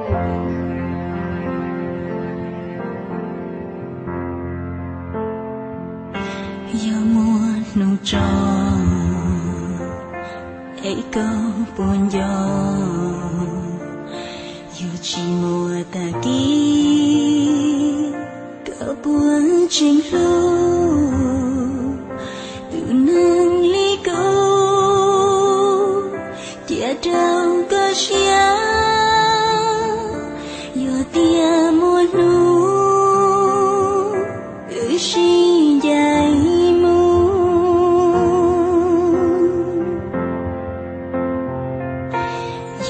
Yog muaj hnub tso es koj puas nco, yog tsis muaj tag kis koj puas tseem hlub? Tus neeg li kuv cia rau koj siab, yog tias muaj hnub wb sib ncaim mus.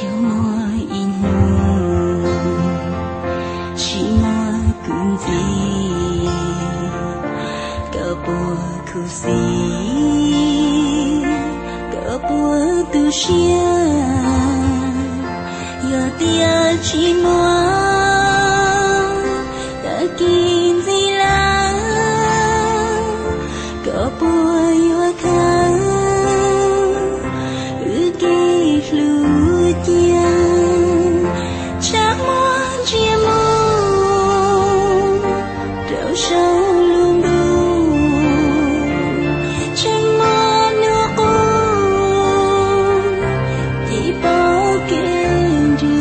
Yog muaj ib hnub tsis muaj kuv ntxiv, koj puas khuv xim, koj puas tu siab? Yog tias tsis muaj tag kis ntxiv lawm, koj puas yuav khaws wb kev hlub cia? Tshav muaj ntsia mus rau saum lub ntuj, tseem muaj hnub qub ces pom kev nrig.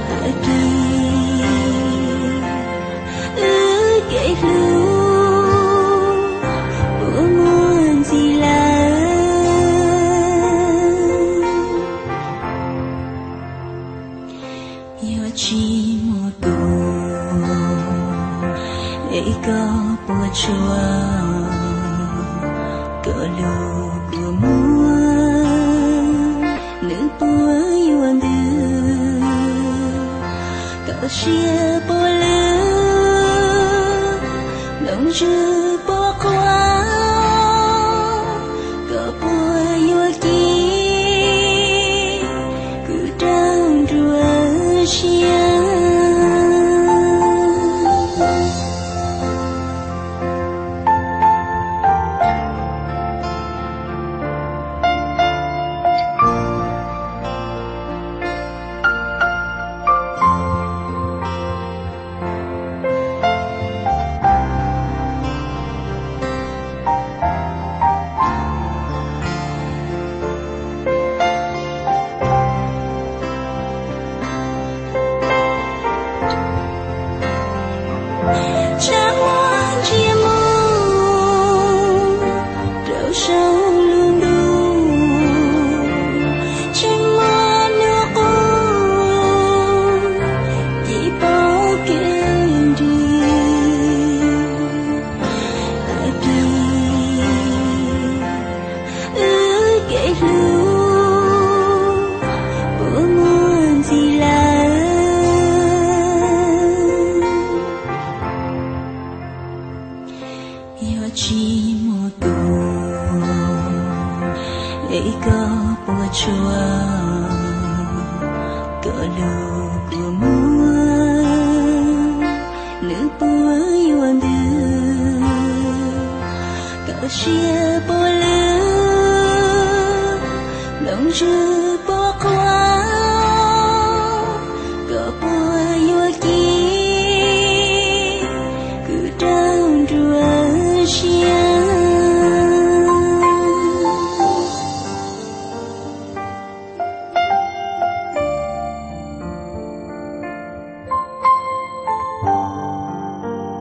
Tag kis wb kev hlub puas muaj ntxiv lawm? Yog tsis muaj kuv es koj puas tshua? Koj lub kua muag nws puas yuav ntws? Koj siab puas lwj, nplooj ntswg puas qhuav? Koj puas yuav ci kuv rau nruab siab? Tshav muaj ntsia mus rau saum lub ntuj, tseem muaj hnub qub ces pom kev nrig. Tag kis wb kev hlub puas muaj ntxiv lawm? Yog tsis muaj kuv es koj puas tshua? Koj lub kua muag nws puas yuav ntws? Koj siab puas lwj, nplooj ntswg